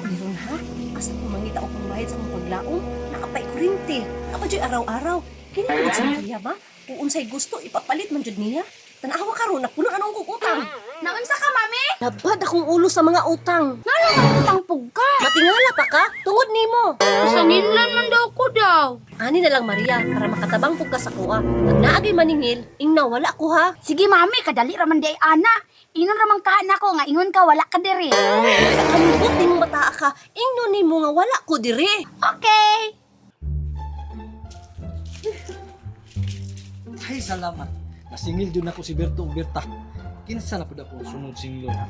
ni ron ha? Asa ko mangita og pangbayad sa akong paglaom? Naapay kurente. Apa jud araw-araw. Kini man sa Maria ba? Kung unsay gusto ipapalit man jud niya. Tanawa karon napuno na akong utang. Naunsa ka, mami? Nabad akong ulo sa mga utang. Utang pug ka. Matingala pa ka tungod nimo. Sa ninlan man daw ko daw. Ani na lang Maria para makatabang pug ka sa kuha. Pag naagay maningil, ingna wala ko ha. Sige, mami, kadali raman di ay ana. Ingon raman ka na ko nga ingon ka wala ka diri. Kalubot nimo bataa ka, ingno nimo nga wala ko diri. Okay. Ay, salamat. Nasingil dun ako si Berto ug Berta. Kinsa na pud ako sunod singlon ha?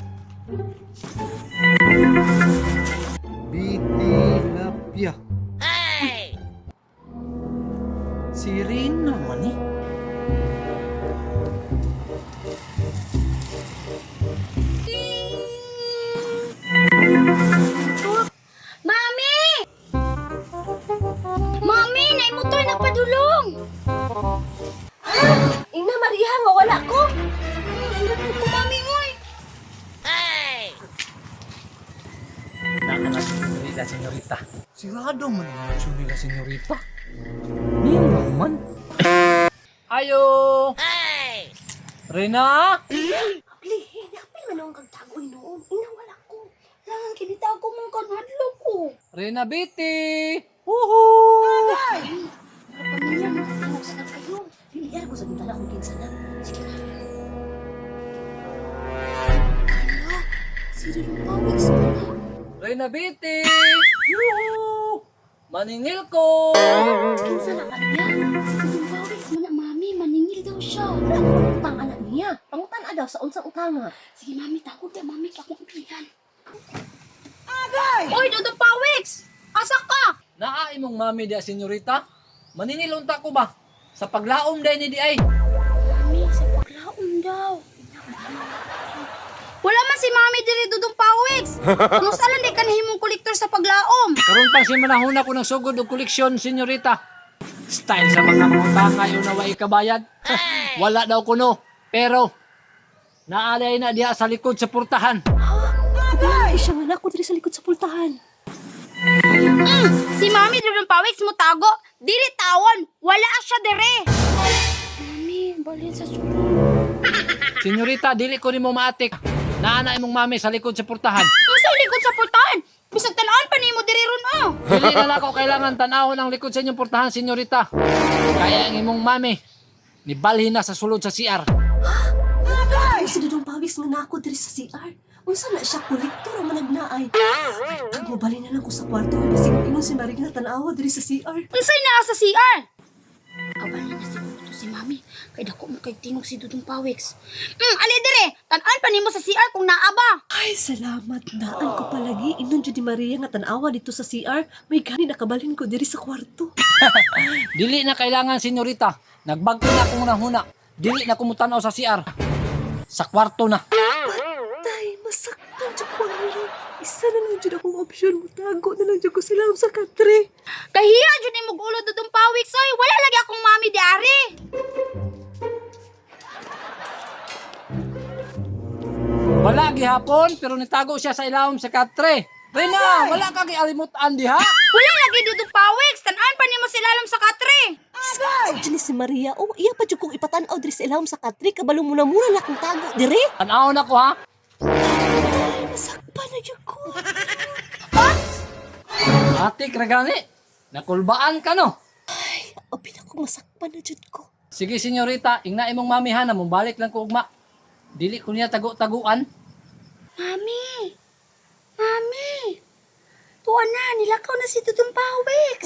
Bitilapia. Ay! Si Rina man eh. Mami! Mami, nay motor nagpadulong. Ingna Maria nga wala ko. Sulat ko ko, mami, oy. Naka na senyorita, senyorita. Sigurado man ang reaksyon nila, senyorita. Nino man. Ayo! Ay! Rina! Apli, apil man ang kagtagoy noon. Ingna wala ko. Lang kinitago mong kanadlo ko. Rina Betty! Woohoo! Pamilya, nagtatingog sa kayo. Dili ko sa bintana kung kinsa na. Sige na. Ala, si Dudong Pawis mo na. Rina Betty! Yuhu! Maningil ko! Kinsa na Maria? Si Dudong Pawis mo na, mami. Maningil daw siya. Wala ko utang anak niya. Pangutan daw sa unsang utanga. Sige, mami, tawag na, mami. Akong ipihan. Agay! Oy, Dudong Pawis! Asa ka? Naa imong mami diya, senyorita? Maningil unta ko ba? Sa paglaom day ni di ay. Mami, sa paglaom daw. Wala man si Mami diri Dudong Pawis. Kung saan di ka nahimong kolektor sa paglaom. Karon pang simanahuna ko ng sugod og koleksyon, senyorita. Style sa mga mangutangay o naway kabayad. Wala daw kuno. Pero, naalay na diha sa likod sa purtahan. Ay, siya nga na ako diri sa likod sa pultahan. Si Mami Dudong Pawis mo tago. Dili tawon. Wala siya dire. Mami, balin sa sulod. Senyorita, dili ko nimo maatik. Naa na imong mami sa likod sa purtahan. Unsa likod sa pultahan? Bisag tan-on pa nimo diri ron oh. Dili na lang ako kailangan tanawon ang likod sa inyong purtahan, senyorita. Kaya ang imong mami, nibalhin na sa sulod sa CR. Ay, si Dudong Pawis nga nako diri sa CR. Unsa na siya kolektor o managnaay? Ay, pag mobali na lang ko sa kwarto, basig ingon si Maria na tanawa diri sa CR. Unsay naa sa CR? Kabali na siguro to si Mami. Kay dako mo kay tingog si Dudong Pawix. Ali dire, tan-an pa nimo sa CR kung naa ba. Ay, salamat. Naan ko palagi. Inon jud ni Maria nga tanawa dito sa CR. May gani nakabalhin ko diri sa kwarto. Dili na kailangan, senyorita. Nagbagto na akong nahuna. Dili na kumutanaw sa CR. Sa kwarto na. Tay, masaktan jud ko ang Isa na lang jud akong opsyon. Mutago na lang jud ko sila sa katre. Kahiya jud nimo ulo Dudong Pawix oy. Wala lagi akong mami di ari. Wala gihapon, pero nitago siya sa ilawom sa katre. Rina, wala ka gialimutan diha. Wala lagi Dudong Pawix, tan-an pa nimo sa ilalom sa katre. Ay, jud ni si Maria. Oh, iya pa jud kong ipatan-aw diri sa ilawom sa katre. Kabalo mo na mura na akong tago diri. Tanaw na ko ha. Ay, masakpan na jud ko. Atik ragani. Nakulbaan ka no. Apil ako masakpan na jud ko. Sige senyorita, ingna imong mami ha na mobalik lang ko ugma. Dili ko niya tago-taguan. Mami! Mami! Tuwa na, nilakaw na si Dudong Pawix.